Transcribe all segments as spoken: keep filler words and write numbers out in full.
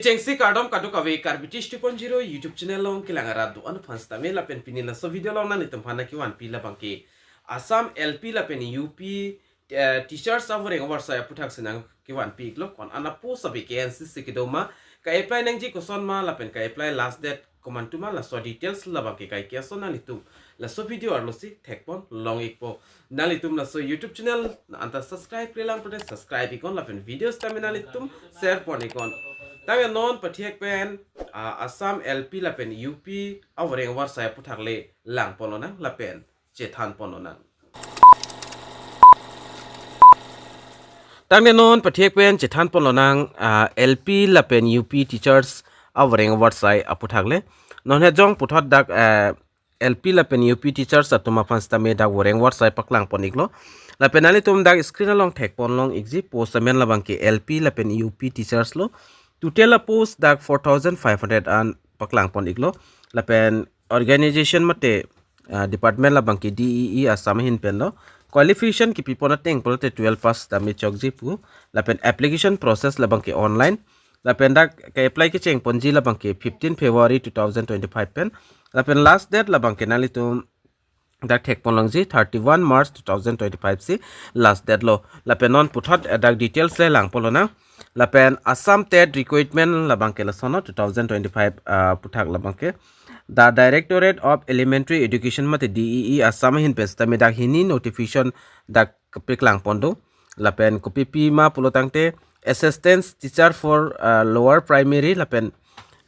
Chengsi kardom kadokave Karbi Tish two point zero YouTube channel along kelang arat do-an aphan sitame lapen pini laso video along nanglitum aphan nangkevanpi labangke Assam L P lapen U P eh, teachers avoreng avarsai aputhak si nangkevanpi iklo, ko-an a-post avacancy si kedo ma, ka-apply nangji koson ma lapen ka-apply last date komantu ma, laso details labangke kaike ason nanglitum laso video arlo si thekpon long ikpo. Nanglitum laso YouTube channel anta subscribe-re lang pulote subscribe iknon lapen videos tame nanglitum share pon iknon. Tangte non pathek pen ah, Assam L P lapen U P avoreng avarsai aputhak le langpon lonang lapen chethan pon lonang. Tangte non pathek pen chethan pon lonang ah, L P lapen U P teachers avoreng avarsai aputhak le. Non he jong puthot dak ah, L P lapen U P teachers atum aphan sitame dak voreng avarsai paklang pon iklo. Lapen nanglitum dak screen along thekpon long ikji post amen labangke L P lapen U P teachers lo. Total a-post dak four thousand five hundred an paklang pon iklo. Lapen organization mate ah, department labangke D E E Assam ahin pen lo. Qualification kepipon ateng pulote twelve pass tame chokji pu. Lapen application process labangke online. Lapen dak ka-apply kecheng ponji labangke fifteen February two thousand twenty-five pen. Lapen last date labangke nanglitum dak thekpon longji thirty-one March two thousand twenty-five si last date lo. Lapen non puthot eh, dak details le langpon lonang. Lapen Assam TET recruitment labangke lason lo two thousand twenty-five ah, aputhak labangke. The Directorate of Elementary Education mate D E E Assam ahin pen sitame dak hini notification dak kepaklang pon do. Lapen kopipi ma pulo tangte assistant teacher for ah, lower primary lapen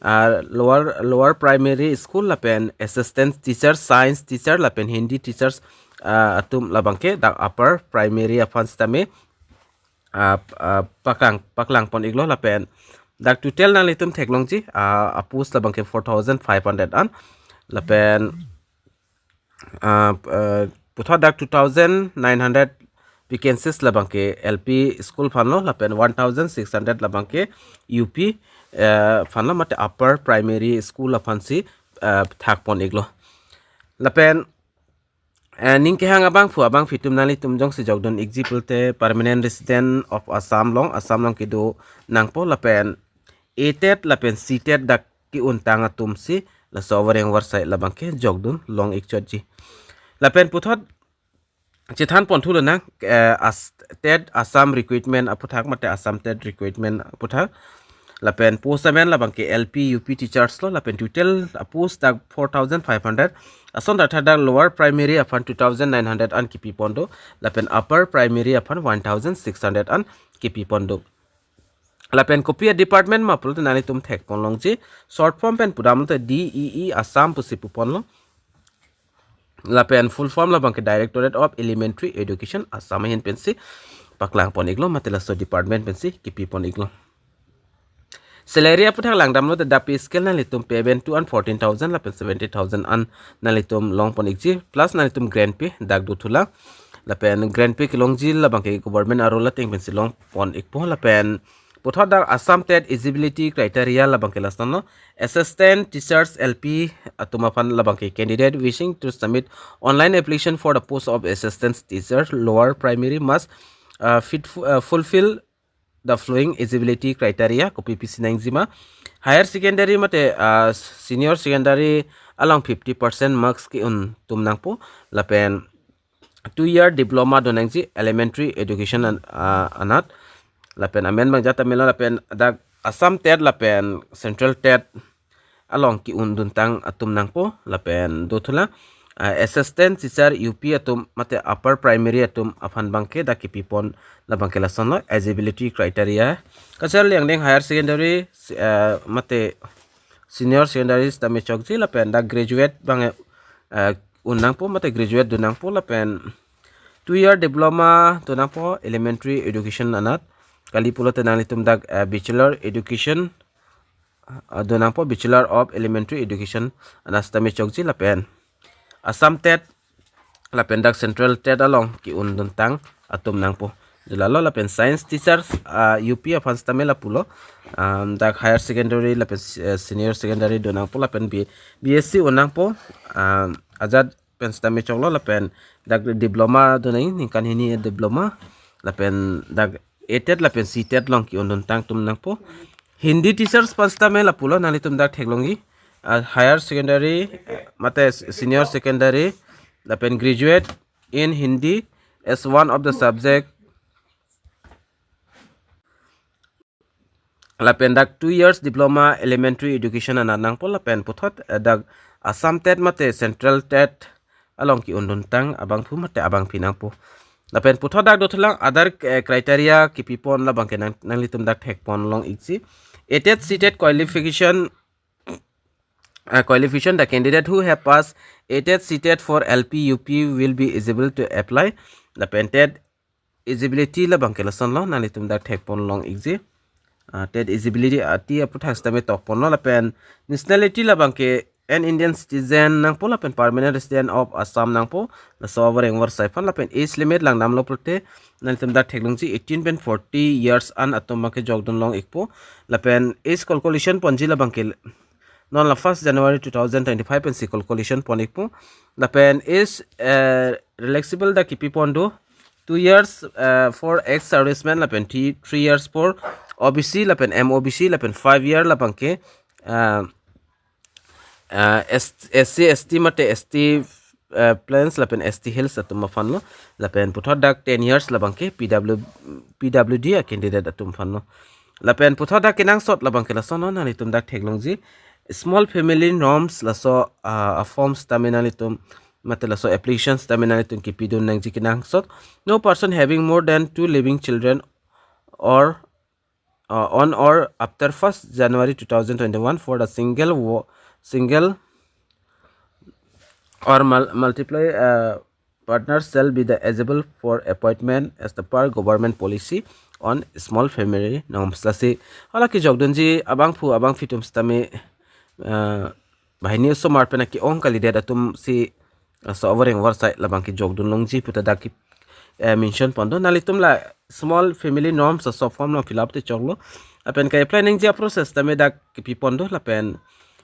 ah, lower lower primary school lapen assistant teacher, science teacher lapen Hindi teachers ah, atum labangke dak upper primary aphan sitame ah, ah, paklang paklang pon iklo. Lapen dak total nanglitum theklongji ah, a-post labangke four thousand five hundred an. Lapen ah, ah, puthot dak two thousand nine hundred vacancies labangke L P school aphan lo, lapen one thousand six hundred labangke U P eh, aphan lo mate upper primary school aphan si eh, thak pon iklo. Lapen eh, ning kehang abangphu abangphi atum nanglitum jongsi jokdun ikji pulote permanent resident of Assam along, Assam along kedo nangpo lapen A TET lapen C TET dak ke-untang atum si laso avoreng avarsai labangke jokdun long ikchotji. Lapen puthot chethan pon thu lonang eh, as TET Assam recruitment aputhak mate Assam TET recruitment aputhak. Lapen post amen labangke L P U P teachers lo, lapen total a-post dak four thousand five hundred. Ason dak thadak lower primary aphan two thousand nine hundred an kepi pon do, lapen upper primary aphan one thousand six hundred an kepi pon do. Lapen kopi a-department ma pulote nanglitum thekpon longji, short form pen pudam lote D E E Assam pusi pu pon lo. Lapen full form labangke Directorate of Elementary Education Assam ahin pensi paklang pon iklo, mate laso department pensi kepi pon iklo. Salary aputhak langdam lote dak pay scale nanglitum pay band two an fourteen thousand lapen seventeen thousand an nanglitum long pon ikji, plus nanglitum grant pay dak do thulang. Lapen grant pay kelongji labangke government a-rule ateng pensi long pon ikpo. Lapen puthot dak Assam TET eligibility criteria labangke lason lo. Assistant teachers L P atum aphan labangke candidate wishing to submit online application for the post of assistant teacher lower primary must uh, fit, uh, fulfill the following eligibility criteria. Kopipi si nangji ma, higher secondary mate uh, senior secondary along fifty percent marks ke-un atum nangpo. Lapen two year diploma do nangji elementary education an, ah, anat. Lapen amen bang jat amelo lapen dak Assam TET lapen Central TET along ke-un duntang atum nangpo. Lapen do thulang ah, assistant teacher U P atum mate upper primary atum aphan bangke dak kepi pon labangke lason lo eligibility criteria. Kacharli angdeng higher secondary si- ah, mate senior secondary sitame chokji, lapen dak graduate bang eh, un nangpo mate graduate do nangpo, lapen two year diploma do nangpo elementary education anat. Kali pulote nanglitum dak eh, bachelor education ah, do nangpo, Bachelor of Elementary Education anat sitame chokji. Lapen Assam TET lapen dak Central TET along ke-un duntang atum nangpo. Jolalo lapen science teachers ah, U P aphan sitame lapulo. Um, dak higher secondary lapen eh, senior secondary do nangpo lapen B- B S C un nangpo. Um, ajat pen sitame choklo, lapen dak diploma do nang ningkan hini diploma, lapen dak A TET lapen C TET along ke-un duntang atum nangpo. Hindi teachers aphan sitame lapulo, nanglitum dak theklongji, ah, higher secondary, eh, mate senior secondary lapen graduate in Hindi as one of the subject. Lapen dak two years diploma elementary education anat nangpo, lapen puthot, eh, dak Assam TET mate Central TET along ke-unduntang abangphu mate abangpi nangpo. Lapen puthot dak dothulang other, eh, criteria kipipon labangke nang, nanglitum dak thekpon long-ikji. A TET C TET qualification, uh, qualification, the candidate who have passed A TET C TET for L P U P will be eligible to apply. Lapen TET eligibility labangke lasonlo, nanglitum dak thekpon long-ikji. Ah, TET eligibility ati aputhak sitame tokponlo. Lapen nationality labangke an Indian citizen nangpo, lapen permanent resident of Assam nangpo, laso avoreng avarsai aphan. Lapen age limit langdamlo pulote nanglitum dak theklongji, eighteen pen forty years an atum abangke jokdun long-ikpo. Lapen age calculation ponji labangke non la first January two thousand twenty-five pensi calculation pon-ikpo. Lapen age, eh, relaxable dak kipipon do, two years, eh, for ex-serviceman, lapen three, three years for O B C, lapen M O B C, lapen five year labangke, eh, eh, S-, SC, ST mate ST, eh, Plains lapen ST Hills atum aphanlo. Lapen puthot dak ten years labangke PW, PWD a candidate atum aphanlo. Lapen puthot dak kenangsot labangke lasonlo, nanglitum dak theklongji. Small family norms laso, ah, a form sitame nanglitum mate laso application sitame nanglitum kipidun nangji kenangsot. No person having more than two living children or, uh, on or after first January two thousand twenty-one for the single wo-, single or mul-, multiply, uh, partners shall be the eligible for appointment as the per government policy on small family norms. Lasi hala kejokdunji abangphu abangpi atum sitame, uh, banghini osomar pen ke-ong kalidet atumsi, uh, laso avoreng avarsai labangke jokdun longji puta dak ke, eh, mention pon do. Nanglitum la small family norms laso form along fill up te choklo. Lapen ke-apply nangji a-process tame dak kipipon do, lapen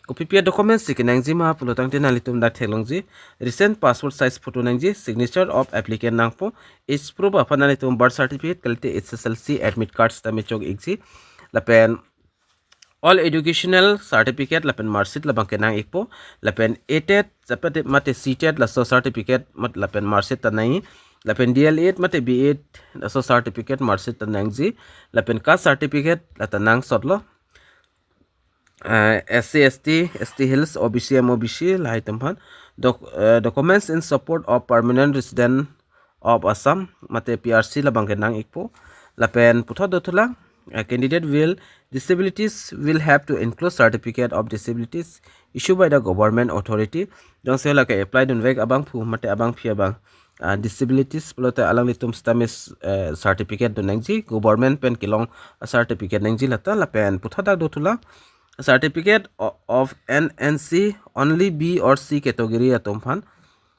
kopi pi a-documents si kenangji ma pulo tangte nanglitum dak theklongji. Recent passport size photo nangji, signature of applicant nangpo, age proof aphan nanglitum birth certificate kalite H S L C admit card tame chok-ikji. Lapen all educational certificate lapen marksheet labangke nang-ikpo, lapen A TET, mate, mate C TET laso certificate mat lapen marksheet ta nang, lapen D El Ed mate B Ed laso certificate marksheet ta nangji, lapen caste certificate lata nangsotlo. Eh, S C, S T, S T Hills, O B C, M O B C, lahai atum aphan. Doc-, eh, documents in support of permanent resident of Assam, mate P R C labangke nang-ikpo. Lapen puthot dothulang, a candidate will, disabilities will have to include certificate of disabilities issued by the government authority. Jongsi lake apply dunvek abangphu mate abangpi abang, ah, disabilities pulote alanglitum sitame, eh, certificate dun nangji, government pen kelong, ah, certificate nangji lata. Lapen puthot dak dothulang, certificate o-, of N N C only B or C category atum aphan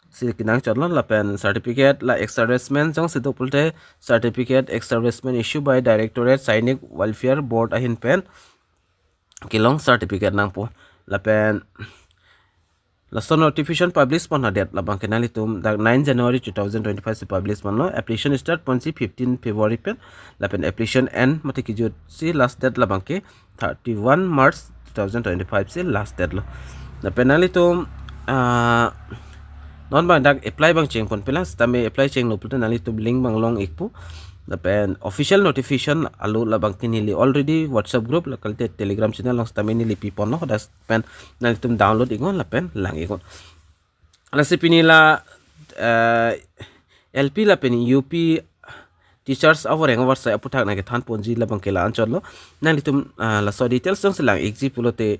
si kenangchotlo. Lapen certificate la ex-serviceman jongsi do pulote certificate ex-serviceman issued by Directorate Sainik Welfare Board ahin pen kelong certificate nangpo. Lapen laso notification publish pon hadet labangke nanglitum dak nine January two thousand twenty-five si publish ponlo. Application start ponsi fifteen February pen, lapen application end mate kejutsi last date labangke thirty-one March two thousand twenty-five si last date lo. Lapen nanglitum, ah, non abang dak apply abang cheng ponpelang, sitame apply chenglo pulote nanglitum link abang long-ikpo. Lapen official notification alo labangke neli already WhatsApp group la kalite Telegram channel along sitame neli piponlo, hadak pen nanglitum download-iknon lapen lang-iknon. Lasi pini la, eh, L P lapen U P teachers avoreng avarsai aputhak nangkethan ponji labangke la-anchotlo. Nanglitum, ah, laso details jongsi lang-ikji pulote,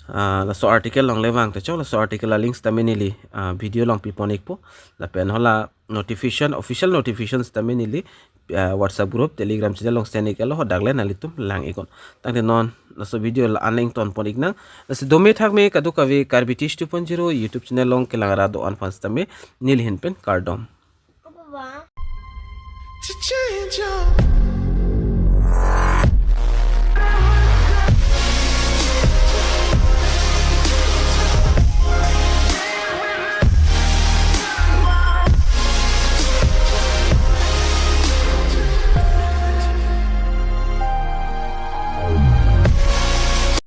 ah, laso article along le vang ta chok, laso article a-link sitame neli, ah, video along pipon-ikpo. Lapen hala notification, official notification sitame neli, ah, WhatsApp group, Telegram channel along send-iklo, hadak le nanglitum lang-iknon. Tangte non laso video la-an le ington pon-iknang. Lasi dome thakme kadokave Karbi Teach two point zero YouTube channel along kelang ra do-an aphan sitame neli ahin pen kardom. To change your